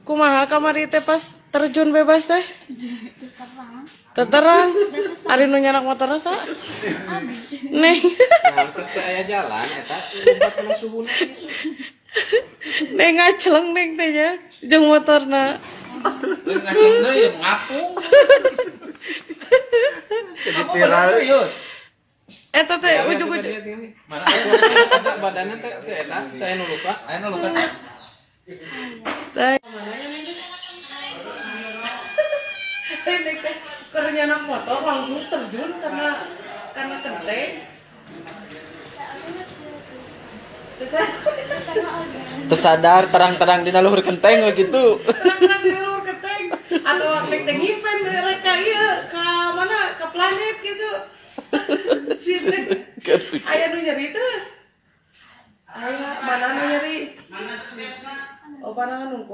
Kumaha kamari teh pas terjun bebas teh? Terang. Ari nu nyanak motorna sa? Neng. Nah, terus teh aya jalan eta lompat kana suhuna. Neng ngaceleng neng teh nya jeung motorna. Lain ngaceng deui ya ngapung. Jadi viral. Serius. Eta teh ujug-ujug. Mana aya badannya teh teh eta teh anu luka. Aya nu luka teh. Teh. Neng teh keur nyanak motor langsung terjun karena kenteng. Tersadar terang-terang dina luhur kenteng we gitu. Terang-terang di luhur kenteng atau neng teh ngipen mereka ieu ka mana ka planet gitu. Si Neng aya nu nyeri teh. Aya mana nu nyeri? Oh, panangan.